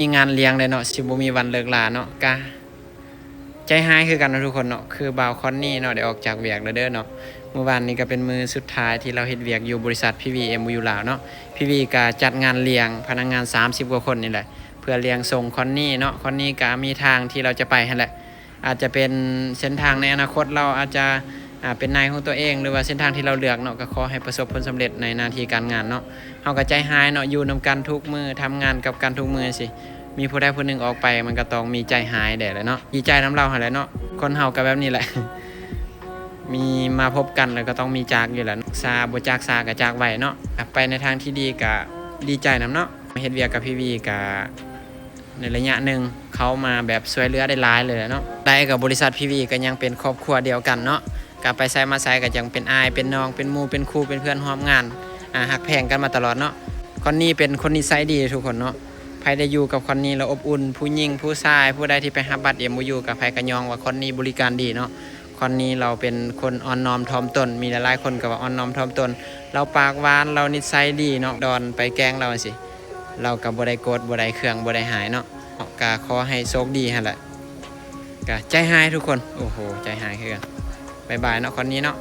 ມີງານລ້ຽງເດ້ເນາະ ຊິບໍ່ມີວັນເລີກລາເນາະ ກະໃຈຮ້າຍຄືກັນເນາະທຸກຄົນເນາະ. ຄືບ່າວຄອນນີ້ເນາະ ໄດ້ອອກຈາກວຽກແລ້ວເດີເນາະ. ມື້ວານນີ້ກະເປັນມື້ສຸດທ້າຍທີ່ລາວເຮັດວຽກຢູ່ບໍລິສັດ ພີວີ ເອັມໂອຢູ ລາວເນາະ. ພີວີ ກະຈັດງານລ້ຽງພະນັກງານສາມສິບກວ່າຄົນນີ້ແຫຼະ ເພື່ອລ້ຽງສົ່ງຄອນນີ້ເນາະ. ຄອນນີ້ກະມີທາງທີ່ລາວຈະໄປຫັ້ນແຫຼະ ອາດຈະເປັນເສັ້ນທາງໃນອະນາຄົດ ລາວອາດຈະ ອ່າ ເປັນນາຍຂອງຕົວເອງ ຫຼືວ່າເສັ້ນທາງທີ່ລາວເລືອກເນາະ ກໍຂໍໃຫ້ປະສົບຜົນສຳເລັດໃນໜ້າທີ່ການງານເນາະ. ເຮົາກໍໃຈຮ້າຍເນາະ ຢູ່ນຳກັນທຸກມື້ ທຳງານກັບກັນທຸກມື້ຊີ້ ມີຜູ້ໃດຜູ້ໜຶ່ງອອກໄປ ມັນກໍຕ້ອງມີໃຈຮ້າຍແດ່ແຫຼະເນາະ. ດີໃຈນຳລາວຫັ້ນແຫຼະເນາະ ຄົນເຮົາກໍແບບນີ້ແຫຼະ ມີມາພົບກັນແລ້ວກໍຕ້ອງມີຈາກຢູ່ແຫຼະ. ຊາ ບໍ່ຈາກຊາກໍຈາກໄວເນາະ. ອ່ະ ໄປໃນທາງທີ່ດີກໍດີໃຈນຳເນາະ. ມາເຮັດວຽກກັບພີວີ ກໍ ໃນໄລຍະໜຶ່ງ ເຂົ້າມາແບບຊ່ວຍເຫຼືອໄດ້ຫຼາຍເລີຍເນາະ. ໄດ້ກັບບໍລິສັດພີວີ ກໍຍັງເປັນຄອບຄົວດຽວກັນເນາະ ກໍໄປໃສມາໃສກໍຍັງເປັນອ້າຍເປັນນ້ອງ ເປັນໝູ່ເປັນຄູ່ ເປັນເພື່ອນຮ່ວມງານ ອ່າ ຮັກແພງກັນມາຕະຫຼອດເນາະ. ຄອນນີ້ເປັນຄົນນິໄສດີທຸກຄົນເນາະ. ໃຜໄດ້ຢູ່ກັບຄອນນີ້ແລ້ວອົບອຸ່ນ ຜູ້ຍິງຜູ້ຊາຍ ຜູ້ໃດທີ່ໄປຮັບບັດ ເອັມໂອຢູ ກໍໃຜກໍຍ້ອງວ່າຄອນນີ້ບໍລິການດີເນາະ. ຄອນນີ້ລາວເປັນຄົນອ່ອນນ້ອມຖ່ອມຕົນ ມີຫຼາຍໆຄົນກໍວ່າອ່ອນນ້ອມຖ່ອມຕົນ. ລາວປາກຫວານ ລາວນິດໄສດີເນາະ ດອນໄປແກ້ງລາວຈັ່ງຊີ້ ລາວກໍບໍ່ໄດ້ໂກດ ບໍ່ໄດ້ເຄືອງ ບໍ່ໄດ້ຮ້າຍເນາະ. ກໍຂໍໃຫ້ໂຊກດີຫັ້ນແຫຼະ. ກໍໃຈຮ້າຍທຸກຄົນ ໂອ້ໂຫ ໃຈຮ້າຍຄືກັນ. ບາຍບາຍເນາະ ຄອນນີ້ເນາະ.